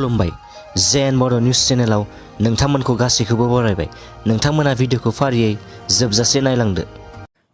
खुलुमबाय जेन बर' निउज चेनेलाव नोंथांमोनखौ गासैखौबो बरायबाय। नोंथांमोना भिडिअखौ फारियै जोबजासे नायलांदो।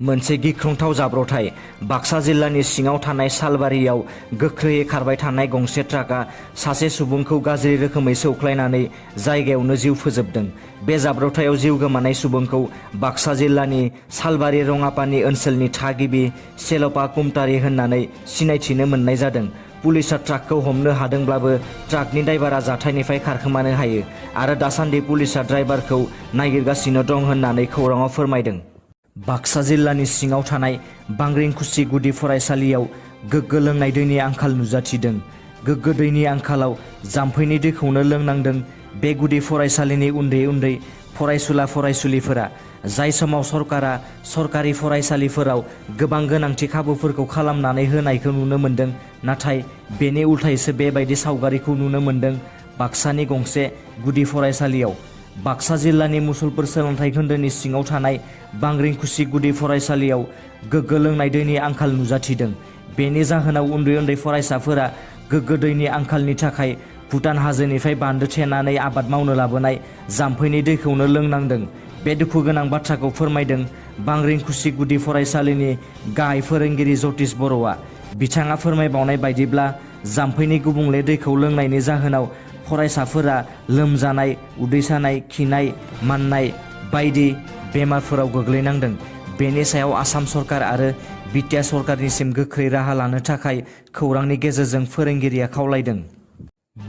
मोनसे गिख्रंथाव जाब्रबथाय बाक्सा जिल्लानि सिङाव थानाय सालबारियाव गोख्रैयै खारबाय थानाय गंसे ट्राकआ सासे सुबुंखौ गाज्रि रोखोमै सौख्लायनानै जायगायावनो जिउ फोजोबदों। बे जाब्रबथायाव जिउ गोमानाय सुबुंखौ बाक्सा जिल्लानि सालबारि रङापानि ओनसोलनि थागिबि सेलपा कुमटारि होननानै सिनायथिनो मोननाय जादों। पुलिसआ ट्राकखौ हमनो हादोंब्लाबो ट्राकनि ड्राइभारा जाथायनिफ्राय खारखोमानो हायो आरो दासान्दि पुलिसआ ड्राइभारखौ नागिरगासिनो दं होननानै खौराङाव फोरमायदों। बाक्सा जिल्लानि सिङाव थानाय बांग्रिंखुसि गुदि फरायसालियाव गोग्गो लोंनाय दैनि आंखाल नुजाथिदों। गोग्गो दैनि आंखालाव जाम्फैनि दैखौनो लोंनांदों बे गुदि फरायसालिनि उन्दै उन्दै फरायसुला फरायसुलिफोरा। जाय समाव सरकारा सरकारि फरायसालिफोराव गोबां गोनांथि खाबुफोरखौ खालामनानै होनायखौ नुनो मोन्दों, नाथाय बेनि उल्थायैसो बेबायदि सावगारिखौ नुनो मोन्दों बाक्सानि गंसे गुदि फरायसालियाव। बाक्सा जिल्लानि मुसलपुर सोलोंथाइ खोन्दोनि सिङाव थानाय बांग्रिंखुसि गुदि फरायसालियाव गोग्गो लोंनाय दैनि आंखाल नुजाथिदों। बेनि जाहोनाव उन्दै उन्दै फरायसाफोरा गोग्गो दैनि आंखालनि थाखाय भुटान हाजोनिफ्राय बान्दो थेनानै आबाद मावनो लाबोनाय जाम्फैनि दैखौनो लोंनांदों। बे दुखु गोनां बाथ्राखौ फोरमायदों बांग्रिंखुसि गुदि फरायसालिनि गाहाय फोरोंगिरि जतिस बर'आ। बिथाङा फोरमायबावनाय बायदिब्ला जाम्फैनि गुबुंले दैखौ लोंनायनि जाहोनाव फरायसाफोरा लोमजानाय, उदै सानाय, खिनाय, माननाय बायदि बेमारफोराव गोग्लैनांदों। बेनि सायाव आसाम सरकार आरो बिटिआर सरकारनिसिम गोख्रै राहा लानो थाखाय खौरांनि गेजेरजों फोरोंगिरिया खावलायदों।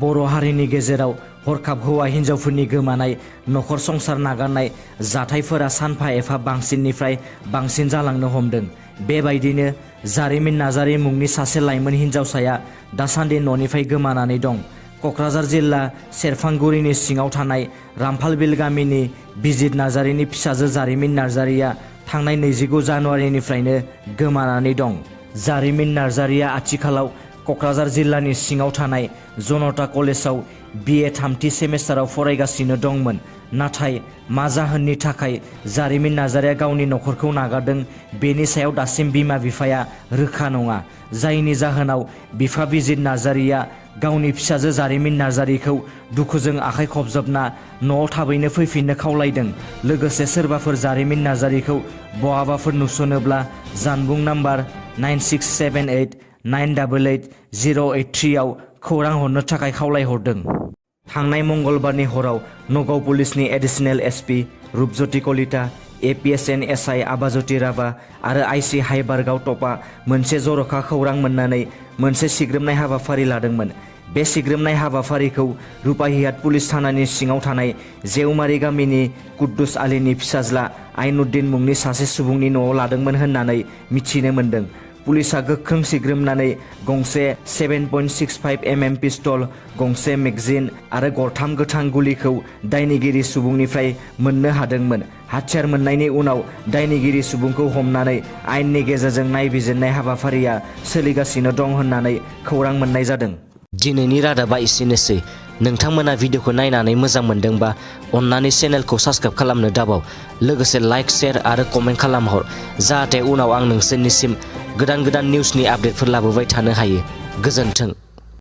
बर' हारिनि गेजेराव हरखाब हौवा हिन्जावफोरनि गोमानाय, नखर संसार नागारनाय जाथायफोरा सानफा एफा बांसिननिफ्राय बांसिन जालांनो हमदों। बेबायदिनो जारिमिन नार्जारी मुंनि सासे लाइमोन हिन्जावसाया दासान्दि न'निफ्राय गोमानानै दं। क'क्राझार जिल्ला सेरफांगुरिनि सिङाव थानाय रामफालबिल गामिनि बिजित नार्जारीनि फिसाजो जारिमिन नार्जारीया थांनाय 29 जानुवारिनिफ्रायनो गोमानानै दं। जारिमिन नार्जारीया आथिखालाव क'क्राझार जिल्लानि सिङाव थानाय जनता कलेजाव BA 3थि सेमेस्टाराव फरायगासिनो दंमोन। नाथाय मा जाहोननि थाखाय जारिमिन नार्जारीया गावनि नखरखौ नागारदों बेनि सायाव दासिम बिमा बिफाया रोखा नङा। जायनि जाहोनाव बिफा बिजित नार्जारीया गावनि फिसाजो जारिमिन नार्जारीखौ दुखुजों आखाइ खबजबना न'आव थाबैनो फैफिननो खावलायदों। लोगोसे सोरबाफोर जारिमिन नार्जारीखौ बहाबाफोर नुसनोब्ला जानबुं नाम्बार 9678988083 आव खौरां हरनो थाखाय खावलायहरदों। थांनाय मंगलबारनि हराव नगाव पुलिसनि एडिशनेल SP रुपज्योति Kalita, APSN SI आबाज्योति Rabha आरो IC हाइबारगाव टपआ मोनसे जर'खा खौरां मोननानै मोनसे सिग्रोमनाय हाबाफारि लादोंमोन। बे सिग्रोमनाय हाबाफारिखौ रुपाहियात पुलिस थानानि सिङाव थानाय जेउमारि गामिनि कुद्दुस आलीनि फिसाज्ला आइनुद्दिन मुंनि सासे सुबुंनि न'आव लादोंमोन होननानै मिथिनो मोन्दों। पुलिसआ गोख्रों सिग्रोमनानै गंसे 7.65 mm पिस्तल, गंसे मेगजिन आरो गरथाम गोथां गुलिखौ दायनिगिरि सुबुंनिफ्राय मोननो हादोंमोन। हाथियार मोननायनि उनाव दायनिगिरि सुबुंखौ हमनानै आयेननि गेजेरजों नायबिजिरनाय हाबाफारिया सोलिगासिनो दं होननानै खौरां मोननाय जादों। दिनैनि रादाबा एसेनोसै। नोंथांमोना भिडिअखौ नायनानै मोजां मोनदोंबा अन्नानै चेनेलखौ साबस्क्राइब खालामनो दाबाव। लोगोसे लाइक, शेयार आरो कमेन्ट खालामहर जाहाथे उनाव आं नोंसोरनिसिम गोदान निउसनि आपडेटफोर लाबोबाय थानो हायो। गोजोन्थों।